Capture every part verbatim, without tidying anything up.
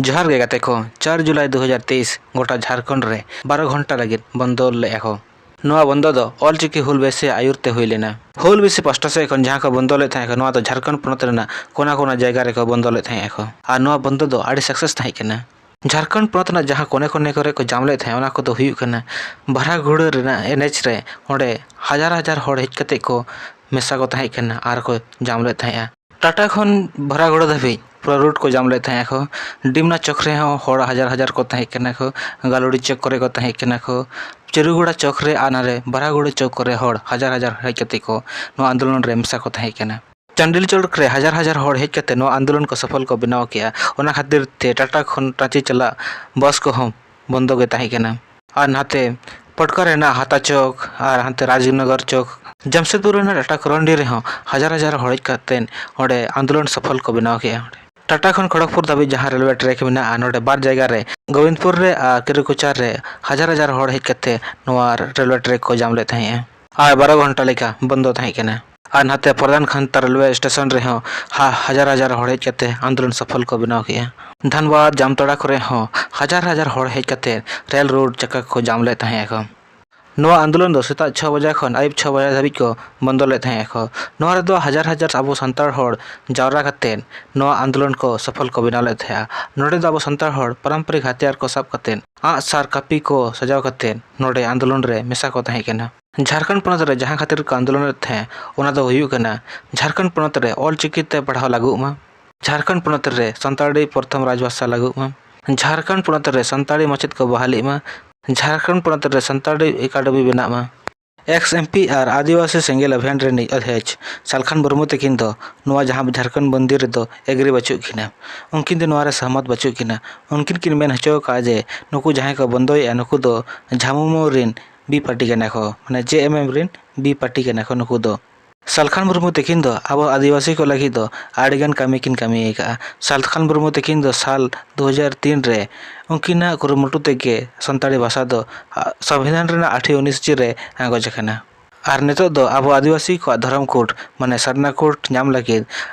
ᱡᱚᱦᱟᱨ ᱜᱮ ᱜᱟᱛᱮ ᱠᱚ, ᱪᱟᱨ ᱡᱩᱞᱟᱭ ᱫᱩ ᱦᱟᱡᱟᱨ ᱛᱮᱭᱤᱥ ᱜᱚᱴᱟ ᱡᱷᱟᱲᱠᱷᱚᱸᱰ ᱨᱮ ᱵᱟᱨᱚ ᱜᱷᱚᱱᱴᱟ ᱞᱟᱹᱜᱤᱫ ᱵᱚᱱᱫᱚ ᱞᱮᱫᱼᱟ ᱠᱚ᱾ ᱱᱚᱣᱟ ᱵᱚᱱᱫᱚ ᱫᱚ ᱚᱞᱪᱤᱠᱤ ᱦᱩᱞ ᱵᱮᱥᱤ ᱟᱹᱭᱩᱨ ᱛᱮ ᱦᱩᱭ ᱞᱮᱱᱟ᱾ ᱦᱩᱞ ᱵᱮᱥᱤ ᱯᱟᱥᱴᱟ ᱥᱮᱫ ᱠᱷᱚᱱ ᱡᱟᱦᱟᱸ ᱠᱚ ᱵᱚᱱᱫᱚ ᱞᱮᱫ ᱛᱟᱦᱮᱸ ᱠᱚ, ᱱᱚᱣᱟ ᱫᱚ ᱡᱷᱟᱲᱠᱷᱚᱸᱰ ᱯᱚᱱᱚᱛ ᱨᱮᱱᱟᱜ ᱠᱚᱱᱟ ᱠᱚᱱᱟ ᱡᱟᱭᱜᱟ ᱨᱮᱠᱚ ᱵᱚᱱᱫᱚ ᱞᱮᱫ ᱛᱟᱦᱮᱸ ᱠᱚ᱾ ᱟᱨ ᱱᱚᱣᱟ ᱵᱚᱱᱫᱚ ᱫᱚ ᱟᱹᱰᱤ ᱥᱟᱠᱥᱮᱥ ᱛᱟᱦᱮᱸ ᱠᱟᱱᱟ᱾ ᱡᱷᱟᱲᱠᱷᱚᱸᱰ ᱯᱚᱱᱚᱛ ᱨᱮᱱᱟᱜ ᱡᱟᱦᱟᱸ ᱠᱚᱱᱮ ᱠᱚᱱᱮ ᱠᱚᱨᱮ ᱠᱚ ᱡᱟᱢ ᱞᱮᱫ ᱛᱟᱦᱮᱸ, ᱚᱱᱟ ᱠᱚᱫᱚ ᱦᱩᱭᱩᱜ ᱠᱟᱱᱟ ᱵᱷᱟᱨᱟᱜᱷᱩᱲᱟᱹ ᱨᱮᱱᱟᱜ ᱮᱱ ᱮᱭᱤᱪ ᱨᱮ᱾ ᱚᱸᱰᱮ ᱦᱟᱡᱟᱨ ᱦᱟᱡᱟᱨ ᱦᱚᱲ ᱦᱮᱡ ᱠᱟᱛᱮ ᱠᱚ ᱢᱮᱥᱟ ᱠᱚ ᱛᱟᱦᱮᱸ ᱠᱟᱱᱟ ᱟᱨ ᱠᱚ ᱡᱟᱢ ᱞᱮᱫ ᱛᱟᱦᱮᱸᱜᱼᱟ᱾ ᱴᱟᱴᱟ ᱠᱷᱚᱱ ᱵᱷᱟᱨᱟᱜᱷᱩᱲᱟᱹ ᱫᱷᱟᱹᱵᱤᱡ ᱯᱩᱨᱟᱹ ᱨᱩᱴ ᱠᱚ ᱡᱟᱢ ᱞᱮᱫ ᱛᱟᱦᱮᱸ ᱠᱚ᱾ ᱰᱤᱢᱱᱟ ᱪᱚᱠ ᱨᱮᱦᱚᱸ ᱦᱚᱲ ᱦᱟᱡᱟᱨ ᱦᱟᱡᱟᱨ ᱠᱚ ᱛᱟᱦᱮᱸ ᱠᱟᱱᱟ ᱠᱚ᱾ ᱜᱟᱞᱩᱰᱤ ᱪᱚᱠ ᱠᱚᱨᱮ ᱠᱚ ᱛᱟᱦᱮᱸ ᱠᱟᱱᱟ ᱠᱚ᱾ ᱪᱟᱹᱨᱩᱜᱚᱲᱟ ᱪᱚᱠ ᱨᱮ ᱟᱨ ᱱᱟᱨᱮ ᱵᱷᱟᱨᱟᱜᱷᱩᱲᱟᱹ ᱪᱚᱠ ᱠᱚᱨᱮ ᱦᱚᱲ ᱦᱟᱡᱟᱨ ᱦᱟᱡᱟᱨ ᱦᱮᱡ ᱠᱟᱛᱮ ᱠᱚ ᱱᱚᱣᱟ ᱟᱱᱫᱳᱞᱚᱱ ᱨᱮ ᱢᱮᱥᱟ ᱠᱚ ᱛᱟᱦᱮᱸ ᱠᱟᱱᱟ᱾ ᱪᱟᱱᱰᱤᱞ ᱪᱚᱠ ᱨᱮ ᱦᱟᱡᱟᱨ ᱦᱟᱡᱟᱨ ᱦᱚᱲ ᱦᱮᱡ ᱠᱟᱛᱮ ᱱᱚᱣᱟ ᱟᱱᱫᱳᱞᱚᱱ ᱠᱚ ᱥᱚᱯᱷᱚᱞ ᱠᱚ ᱵᱮᱱᱟᱣ ᱠᱮᱜᱼᱟ᱾ ᱚᱱᱟ ᱠᱷᱟᱹᱛᱤᱨ ᱛᱮ ᱴᱟᱴᱟ ᱠᱷᱚᱱ ᱨᱟᱸᱪᱤ ᱪᱟᱞᱟᱜ ᱵᱟᱥ ᱠᱚᱦᱚᱸ ᱵᱚᱱᱫᱚ ᱜᱮ ᱛᱟᱦᱮᱸ ᱠᱟᱱᱟ᱾ ᱟᱨ ᱱᱟᱛᱮ ᱯᱚᱴᱠᱟ ᱨᱮᱱᱟᱜ ᱦᱟᱛᱟ ᱪᱚᱠ ᱟᱨ ᱦᱟᱱᱛᱮ ᱨᱟᱡᱽᱱᱚᱜᱚᱨ ᱪᱚᱠ, ᱡᱟᱢᱥᱮᱫᱽᱯᱩᱨ ᱨᱮᱱᱟᱜ ᱴᱟᱴᱟ ᱠᱚᱨᱚᱱᱰᱤ ᱨᱮᱦᱚᱸ ᱦᱟᱡᱟᱨ ᱦᱟᱡᱟᱨ ᱦᱚᱲ ᱦᱮᱡ ᱠᱟᱛᱮ ᱚᱸᱰᱮ ᱟᱱᱫᱳᱞᱚᱱ ᱥᱚᱯᱷᱚᱞ ᱠᱚ ᱵᱮᱱᱟᱣ ᱠᱮᱜᱼᱟ᱾ ᱴᱟᱴᱟ ᱠᱷᱚᱱ ᱠᱷᱚᱲᱚᱜᱽᱯᱩᱨ ᱫᱷᱟᱹᱵᱤᱡ ᱡᱟᱦᱟᱸ ᱨᱮᱞᱣᱮ ᱴᱨᱮᱠ ᱢᱮᱱᱟᱜᱼᱟ, ᱱᱚᱰᱮ ᱵᱟᱨ ᱡᱟᱭᱜᱟ ᱨᱮ, ᱜᱳᱵᱤᱱᱫᱯᱩᱨ ᱨᱮ ᱟᱨ ᱠᱤᱨᱤᱠᱩᱪᱟᱨ ᱨᱮ, ᱦᱟᱡᱟᱨ ᱦᱟᱡᱟᱨ ᱦᱚᱲ ᱦᱮᱡ ᱠᱟᱛᱮ ᱱᱚᱣᱟ ᱨᱮᱞᱣᱮ ᱴᱨᱮᱠ ᱠᱚ ᱡᱟᱢ ᱞᱮᱫ ᱛᱟᱦᱮᱸᱜᱼᱟ ᱟᱨ ᱵᱟᱨᱚ ᱜᱷᱚᱱᱴᱟ ᱞᱮᱠᱟ ᱵᱚᱱᱫᱚ ᱛᱟᱦᱮᱸ ᱠᱟᱱᱟ᱾ ᱟᱨ ᱱᱟᱛᱮ ᱯᱨᱚᱫᱷᱟᱱ ᱠᱷᱟᱱᱛᱟ ᱨᱮᱞᱣᱮ ᱥᱴᱮᱥᱚᱱ ᱨᱮᱦᱚᱸ ᱦᱟ-, ᱦᱟᱡᱟᱨ ᱦᱟᱡᱟᱨ ᱦᱚᱲ ᱦᱮᱡ ᱠᱟᱛᱮ ᱟᱱᱫᱳᱞᱚᱱ ᱥᱚᱯᱷᱚᱞ ᱠᱚ ᱵᱮᱱᱟᱣ ᱠᱮᱜᱼᱟ᱾ ᱫᱷᱟᱱᱵᱟᱫᱽ, ᱡᱟᱢᱛᱟᱲᱟ ᱠᱚᱨᱮ ᱦᱚᱸ ᱦᱟᱡᱟᱨ ᱦᱟᱡᱟᱨ ᱦᱚᱲ ᱦᱮᱡ ᱠᱟᱛᱮ ᱨᱮᱞ ᱨᱳᱰ ᱪᱟᱠᱟ ᱠᱚ ᱡᱟᱢ ᱞᱮᱫ ᱛᱟᱦᱮᱸ ᱟᱠᱚ᱾ ᱱᱚᱣᱟ ᱟᱱᱫᱳᱞᱚᱱ ᱫᱚ ᱥᱮᱛᱟᱜ ᱪᱷᱚ ᱵᱟᱡᱟ ᱠᱷᱚᱱ ᱟᱹᱭᱩᱵ ᱪᱷᱚ ᱵᱟᱡᱟ ᱫᱷᱟᱹᱵᱤᱡ ᱠᱚ ᱵᱚᱱᱫᱚ ᱞᱮᱫ ᱛᱟᱦᱮᱸ ᱟᱠᱚ᱾ ᱱᱚᱣᱟ ᱨᱮᱫᱚ ᱦᱟᱡᱟᱨ ᱦᱟᱡᱟᱨ ᱟᱵᱚ ᱥᱟᱱᱛᱟᱲ ᱦᱚᱲ ᱡᱟᱣᱨᱟ ᱠᱟᱛᱮ ᱱᱚᱣᱟ ᱟᱱᱫᱳᱞᱚᱱ ᱠᱚ ᱥᱚᱯᱷᱚᱞ ᱠᱚ ᱵᱮᱱᱟᱣ ᱞᱮᱫ ᱛᱟᱦᱮᱸᱜᱼᱟ᱾ ᱱᱚᱰᱮ ᱫᱚ ᱟᱵᱚ ᱥᱟᱱᱛᱟᱲ ᱦᱚᱲ ᱯᱟᱨᱚᱢᱯᱚᱨᱤᱠ ᱦᱟᱛᱤᱭᱟᱨ ᱠᱚ ᱥᱟᱵ ᱠᱟᱛᱮ, ᱟᱸᱜ ᱥᱟᱨ ᱠᱟᱹᱯᱤ ᱠᱚ ᱥᱟᱡᱟᱣ ᱠᱟᱛᱮ ᱱᱚᱰᱮ ᱟᱱᱫᱳᱞᱚᱱ ᱨᱮ ᱢᱮᱥᱟ ᱠᱚ ᱛᱟᱦᱮᱸ ᱠᱟᱱᱟ᱾ ᱡᱷᱟᱲᱠᱷᱚᱸᱰ ᱯᱚᱱᱚᱛ ᱨᱮ ᱡᱟᱦᱟᱸ ᱠᱷᱟᱹᱛᱤᱨ ᱠᱚ ᱟᱱᱫᱳᱞᱚᱱ ᱞᱮᱫ ᱛᱟᱦᱮᱸᱫ, ᱚᱱᱟ ᱫᱚ ᱦᱩᱭᱩᱜ ᱠᱟᱱᱟ ᱡᱷᱟᱲᱠᱷᱚᱸᱰ ᱯᱚᱱᱚᱛ ᱨᱮ ᱚᱞ ᱪᱤᱠᱤ ᱛᱮ ᱯᱟᱲᱦᱟᱣ ᱞᱟᱹᱜᱩᱜ ᱢᱟ, ᱡᱷᱟᱲᱠᱷᱚᱸᱰ ᱯᱚᱱᱚᱛ ᱨᱮ ᱥᱟᱱᱛᱟᱲᱤ ᱯᱨᱚᱛᱷᱚᱢ ᱨᱟᱡᱽᱵᱷᱟᱥᱟ ᱞᱟᱹᱜᱩᱜ ᱢᱟ, ᱡᱷᱟᱲᱠᱷᱚᱸᱰ ᱯᱚᱱᱚᱛ ᱨᱮ ᱥᱟᱱᱛᱟᱲᱤ ᱢᱟᱪᱮᱫ ᱠᱚ ᱵᱟᱦᱟᱞᱤᱜ ᱢᱟ, ᱡᱷᱟᱲᱠᱷᱚᱸᱰ ᱯᱚᱱᱚᱛ ᱨᱮ ᱥᱟᱱᱛᱟᱲᱤ ᱮᱠᱟᱰᱮᱢᱤ ᱵᱮᱱᱟᱜ ᱢᱟ᱾ ᱮᱠᱥ ᱮᱢ ᱯᱤ ᱟᱨ ᱟᱹᱫᱤᱵᱟᱹᱥᱤ ᱥᱮᱸᱜᱮᱞ ᱟᱵᱷᱤᱭᱟᱱ ᱨᱤᱱᱤᱡ ᱚᱫᱷᱭᱚᱠᱷ ᱥᱟᱞᱠᱷᱟᱱ ᱢᱩᱨᱢᱩ ᱛᱟᱹᱠᱤᱱ ᱫᱚ ᱱᱚᱣᱟ ᱡᱟᱦᱟᱸ ᱡᱷᱟᱲᱠᱷᱚᱸᱰ ᱵᱚᱱᱫᱤ ᱨᱮᱫᱚ ᱮᱜᱽᱨᱤ ᱵᱟᱹᱪᱩᱜ ᱠᱤᱱᱟ᱾ ᱩᱱᱠᱤᱱ ᱫᱚ ᱱᱚᱣᱟ ᱨᱮ ᱥᱚᱦᱢᱚᱛ ᱵᱟᱹᱪᱩᱜ ᱠᱤᱱᱟ᱾ ᱩᱱᱠᱤᱱ ᱠᱤᱱ ᱢᱮᱱ ᱦᱚᱪᱚ ᱟᱠᱟᱫᱼᱟ ᱡᱮ ᱱᱩᱠᱩ ᱡᱟᱦᱟᱸᱭ ᱠᱚ ᱵᱚᱱᱫᱚᱭᱮᱫᱼᱟ, ᱱᱩᱠᱩ ᱫᱚ ᱡᱷᱟᱢᱩᱢᱚ ᱨᱤᱱ ᱵᱤ ᱯᱟᱨᱴᱤ ᱠᱟᱱᱟ ᱠᱚ, ᱢᱟᱱᱮ ᱡᱮ ᱮᱢ ᱮᱢ ᱨᱤᱱ ᱵᱤ ᱯᱟᱨᱴᱤ ᱠᱟᱱᱟ ᱠᱚ ᱱᱩᱠᱩ ᱫᱚ᱾ ᱥᱟᱞᱠᱷᱟᱱ ᱢᱩᱨᱢᱩ ᱛᱟᱹᱠᱤᱱ ᱫᱚ ᱟᱵᱚ ᱟᱹᱫᱤᱵᱟᱹᱥᱤ ᱠᱚ ᱞᱟᱹᱜᱤᱫ ᱫᱚ ᱟᱹᱰᱤᱜᱟᱱ ᱠᱟᱹᱢᱤ ᱠᱤᱱ ᱠᱟᱹᱢᱤ ᱟᱠᱟᱫᱼᱟ᱾ ᱥᱟᱞᱠᱷᱟᱱ ᱢᱩᱨᱢᱩ ᱛᱟᱹᱠᱤᱱ ᱫᱚ ᱥᱟᱞ ᱫᱩ ᱦᱟᱡᱟᱨ ᱛᱤᱱ ᱨᱮ ᱩᱱᱠᱤᱱᱟᱜ ᱠᱩᱨᱩᱢᱩᱴᱩ ᱛᱮᱜᱮ ᱥᱟᱱᱛᱟᱲᱤ ᱵᱷᱟᱥᱟ ᱫᱚ, ᱟ, ᱥᱚᱝᱵᱤᱫᱷᱟᱱ ᱨᱮᱱᱟᱜ ᱟᱴᱷᱮᱭ ᱚᱱᱩᱥᱩᱪᱤ ᱨᱮ ᱟᱸᱜᱚᱪ ᱟᱠᱟᱱᱟ᱾ ᱟᱨ ᱱᱤᱛᱚᱜ ᱫᱚ ᱟᱵᱚ ᱟᱹᱫᱤᱵᱟᱹᱥᱤ ᱠᱚᱣᱟᱜ ᱫᱷᱚᱨᱚᱢ ᱠᱳᱰ, ᱢᱟᱱᱮ ᱥᱟᱨᱱᱟ ᱠᱳᱰ ᱧᱟᱢ ᱞᱟᱹᱜᱤᱫ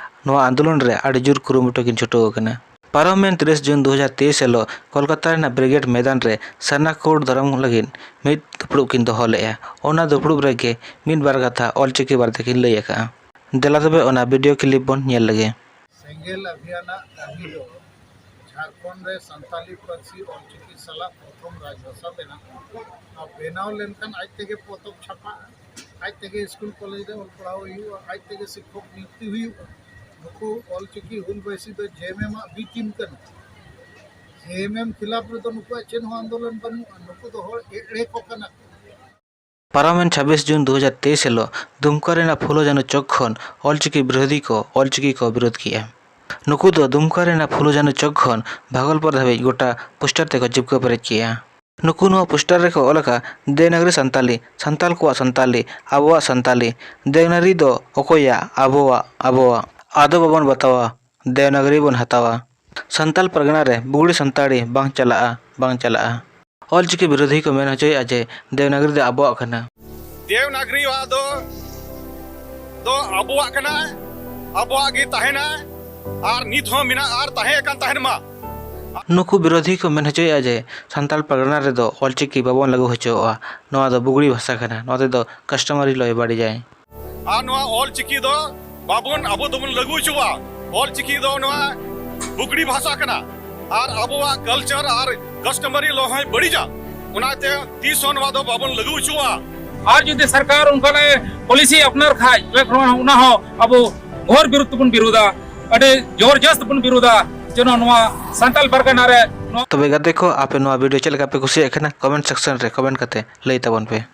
ᱱᱚᱣᱟ ᱟᱱᱫᱳᱞᱚᱱ ᱨᱮ ᱟᱹᱰᱤ ᱡᱳᱨ ᱠᱩᱨᱩᱢᱩᱴᱩ ᱠᱤᱱ ᱪᱷᱩᱴᱟᱹᱣ ᱟᱠᱟᱱᱟ᱾ ᱯᱟᱨᱚᱢᱮᱱ ᱛᱤᱨᱤᱥ ᱡᱩᱱ ᱫᱩ ᱦᱟᱡᱟᱨ ᱛᱮᱭᱤᱥ ᱦᱤᱞᱳᱜ ᱠᱳᱞᱠᱟᱛᱟ ᱨᱮᱱᱟᱜ ᱵᱨᱤᱜᱮᱰ ᱢᱮᱫᱟᱱ ᱨᱮ ᱥᱟᱨᱱᱟ ᱠᱳᱰ ᱫᱷᱚᱨᱚᱢ ᱞᱟᱹᱜᱤᱫ ᱢᱤᱫ ᱫᱩᱯᱲᱩᱵ ᱠᱤᱱ ᱫᱚᱦᱚ ᱞᱮᱫᱼᱟ᱾ ᱚᱱᱟ ᱫᱩᱯᱲᱩᱵ ᱨᱮᱜᱮ ᱢᱤᱫ ᱵᱟᱨ ᱠᱟᱛᱷᱟ ᱚᱞᱪᱤᱠᱤ ᱵᱟᱨᱮᱛᱮ ᱠᱤᱱ ᱞᱟᱹᱭ ᱟᱠᱟᱫᱼᱟ᱾ ᱫᱮᱞᱟ ᱛᱚᱵᱮ ᱚᱱᱟ ᱵᱷᱤᱰᱤᱭᱳ ᱠᱞᱤᱯ ᱵᱚᱱ ᱧᱮᱞ ᱞᱮᱜᱮ᱾ ᱥᱮᱸᱜᱮᱞ ᱟᱵᱷᱤᱭᱟᱱᱟᱜ ᱠᱟᱹᱢᱤ ᱫᱚ ᱡᱷᱟᱲᱠᱷᱚᱸᱰ ᱨᱮ ᱥᱟᱱᱛᱟᱞᱤ ᱯᱟᱹᱨᱥᱤ ᱚᱞᱪᱤᱠᱤ ᱥᱟᱞᱟᱜ ᱯᱨᱚᱛᱷᱚᱢ ᱨᱟᱡᱽᱵᱷᱟᱥᱟ ᱵᱮᱱᱟᱜᱼᱟ᱾ ᱟᱨ ᱵᱮᱱᱟᱣ ᱞᱮᱱᱠᱷᱟᱱ ᱟᱡ ᱛᱮᱜᱮ ᱯᱚᱛᱚᱵ ᱪᱷᱟᱯᱟᱜᱼᱟ, ᱟᱡ ᱛᱮᱜᱮ ᱥᱠᱩᱞ ᱠᱚᱞᱮᱡᱽ ᱨᱮ ᱚᱞ ᱯᱟᱲᱦᱟᱣ ᱦᱩᱭᱩᱜᱼᱟ, ᱟᱡ ᱛᱮᱜᱮ ᱥᱤᱠᱠᱷᱚᱠ ᱱᱤᱭᱩᱠᱛᱤ ᱦᱩᱭᱩᱜᱼᱟ᱾ ᱱᱩᱠᱩ ᱚᱞᱪᱤᱠᱤ ᱦᱩᱞ ᱵᱟᱭᱥᱤ ᱫᱚ ᱡᱮ ᱮᱢ ᱮᱢ ᱟᱜ B team ᱠᱟᱱᱟ᱾ ᱡᱮ ᱮᱢ ᱮᱢ ᱠᱷᱤᱞᱟᱯ ᱨᱮᱫᱚ ᱱᱩᱠᱩᱣᱟᱜ ᱪᱮᱫ ᱦᱚᱸ ᱟᱱᱫᱳᱞᱚᱱ ᱵᱟᱹᱱᱩᱜᱼᱟ᱾ ᱱᱩᱠᱩ ᱫᱚ ᱦᱚᱲ ᱮᱲᱮ ᱠᱚ ᱠᱟᱱᱟ ᱠᱚ᱾ ᱯᱟᱨᱚᱢᱮᱱ ᱪᱷᱟᱵᱵᱤᱥ ᱡᱩᱱ ᱫᱩ ᱦᱟᱡᱟᱨ ᱛᱮᱭᱤᱥ ᱦᱤᱞᱳᱜ ᱫᱩᱢᱠᱟ ᱨᱮᱱᱟᱜ ᱯᱷᱩᱞᱳ ᱡᱷᱟᱱᱳ ᱪᱚᱠ ᱠᱷᱚᱱ ᱚᱞᱪᱤᱠᱤ ᱵᱤᱨᱳᱫᱷᱤ ᱠᱚ ᱚᱞᱪᱤᱠᱤ ᱠᱚ ᱵᱤᱨᱳᱫᱷ ᱠᱮᱜᱼᱟ᱾ ᱱᱩᱠᱩ ᱫᱚ ᱫᱩᱢᱠᱟ ᱨᱮᱱᱟᱜ ᱯᱷᱩᱞᱳ ᱡᱷᱟᱱᱳ ᱪᱚᱠ ᱠᱷᱚᱱ ᱵᱷᱟᱜᱚᱞᱯᱩᱨ ᱫᱷᱟᱹᱵᱤᱡ ᱜᱚᱴᱟ ᱯᱳᱥᱴᱟᱨ ᱛᱮᱠᱚ ᱪᱤᱯᱠᱟᱹ ᱯᱮᱨᱮᱡ ᱠᱮᱜᱼᱟ᱾ ᱱᱩᱠᱩ ᱱᱚᱣᱟ ᱯᱳᱥᱴᱟᱨ ᱨᱮᱠᱚ ᱚᱞ ᱟᱠᱟᱫᱼᱟ, "ᱫᱮᱣᱱᱟᱜᱽᱨᱤ ᱥᱟᱱᱛᱟᱞᱤ, ᱥᱟᱱᱛᱟᱞ ᱠᱚᱣᱟᱜ ᱥᱟᱱᱛᱟᱞᱤ, ᱟᱵᱚᱣᱟᱜ ᱥᱟᱱᱛᱟᱞᱤ, ᱫᱮᱣᱱᱟᱜᱽᱨᱤ ᱫᱚ ᱚᱠᱚᱭᱟᱜ? ᱟᱵᱚᱣᱟᱜ, ᱟᱵᱚᱣᱟᱜ, ᱟᱫᱚ ᱵᱟᱵᱚᱱ ᱵᱟᱛᱟᱣᱟ, ᱫᱮᱣᱱᱟᱜᱽᱨᱤ ᱵᱚᱱ ᱦᱟᱛᱟᱣᱟ, ᱥᱟᱱᱛᱟᱞ ᱯᱟᱨᱜᱟᱱᱟ ᱨᱮ ᱵᱩᱜᱲᱤ ᱥᱟᱱᱛᱟᱲᱤ ᱵᱟᱝ ᱪᱟᱞᱟᱜᱼᱟ, ᱵᱟᱝ ᱪᱟᱞᱟᱜᱼᱟ᱾" ᱚᱞᱪᱤᱠᱤ ᱵᱤᱨᱳᱫᱷᱤ ᱠᱚ ᱢᱮᱱ ᱦᱚᱪᱚᱭᱮᱫᱼᱟ ᱡᱮ ᱫᱮᱣᱱᱟᱜᱽᱨᱤ ᱫᱚ ᱟᱵᱚᱣᱟᱜ ᱠᱟᱱᱟ᱾ ᱫᱮᱣᱱᱟᱜᱽᱨᱤᱣᱟᱜ ᱫᱚ, ᱫᱚ ᱟᱵᱚᱣᱟᱜ ᱠᱟᱱᱟ, ᱟᱵᱚᱣᱟᱜ ᱜᱮ ᱛᱟᱦᱮᱱᱟ, ᱟᱨ ᱱᱤᱛ ᱦᱚᱸ ᱢᱮᱱᱟᱜ ᱟᱨ ᱛᱟᱦᱮᱸ ᱟᱠᱟᱱ ᱛᱟᱦᱮᱱ ᱢᱟ᱾ ᱱᱩᱠᱩ ᱵᱤᱨᱳᱫᱷᱤ ᱠᱚ ᱢᱮᱱ ᱦᱚᱪᱚᱭᱮᱫᱼᱟ ᱡᱮ ᱥᱟᱱᱛᱟᱲ ᱯᱟᱨᱜᱟᱱᱟ ᱨᱮᱫᱚ ᱚᱞᱪᱤᱠᱤ ᱵᱟᱵᱚᱱ ᱞᱟᱹᱜᱩ ᱦᱚᱪᱚᱣᱟᱜᱼᱟ, ᱱᱚᱣᱟ ᱫᱚ ᱵᱩᱜᱲᱤ ᱵᱷᱟᱥᱟ ᱠᱟᱱᱟ, ᱱᱚᱣᱟ ᱛᱮᱫᱚ customary law ᱮ ᱵᱟᱹᱲᱤᱡᱟᱭ᱾ ᱟᱨ ᱱᱚᱣᱟ ᱚᱞᱪᱤᱠᱤ ᱫᱚ ᱵᱟᱵᱚᱱ, ᱟᱵᱚ ᱫᱚᱵᱚᱱ ᱞᱟᱹᱜᱩ ᱦᱚᱪᱚᱣᱟᱜᱼᱟ᱾ ᱚᱞᱪᱤᱠᱤ ᱫᱚ ᱱᱚᱣᱟ ᱵᱩᱜᱲᱤ ᱵᱷᱟᱥᱟ ᱠᱟᱱᱟ ᱟᱨ ᱟᱵᱚᱣᱟᱜ culture ᱟᱨ customary law ᱦᱚᱸᱭ ᱵᱟᱹᱲᱤᱡᱟ᱾ ᱚᱱᱟᱛᱮ ᱛᱤᱥ ᱦᱚᱸ ᱱᱚᱣᱟ ᱫᱚ ᱵᱟᱵᱚᱱ ᱞᱟᱹᱜᱩ ᱦᱚᱪᱚᱣᱟᱜᱼᱟ᱾ ᱟᱨ ᱡᱩᱫᱤ ᱥᱚᱨᱠᱟᱨ ᱚᱱᱠᱟᱱᱟᱜ policy ᱟᱯᱱᱟᱨ ᱠᱷᱟᱡ, ᱛᱟᱦᱞᱮ ᱚᱱᱟ ᱦᱚᱸ ᱟᱵᱚ ᱜᱷᱳᱨ ᱵᱤᱨᱩᱫᱷ ᱛᱮᱵᱚᱱ ᱵᱤᱨᱩᱫᱷᱟ, ᱟᱹᱰᱤ ᱡᱳᱨ ᱡᱚᱥ ᱛᱮᱵᱚᱱ ᱵᱤᱨᱩᱫᱷᱟ, ᱡᱮᱱᱚ ᱱᱚᱣᱟ ᱥᱟᱱᱛᱟᱞ ᱯᱟᱨᱜᱟᱱᱟ ᱨᱮ ᱱᱚᱣᱟ᱾ ᱛᱚᱵᱮ ᱜᱟᱛᱮ ᱠᱚ, ᱟᱯᱮ ᱱᱚᱣᱟ ᱵᱷᱤᱰᱤᱭᱳ ᱪᱮᱫ ᱞᱮᱠᱟ ᱯᱮ ᱠᱩᱥᱤᱭᱟᱜ ᱠᱟᱱᱟ? ᱠᱚᱢᱮᱱᱴ ᱥᱮᱠᱥᱚᱱ ᱨᱮ ᱠᱚᱢᱮᱱᱴ ᱠᱟᱛᱮ ᱞᱟᱹᱭ ᱛᱟᱵᱚᱱ ᱯᱮ᱾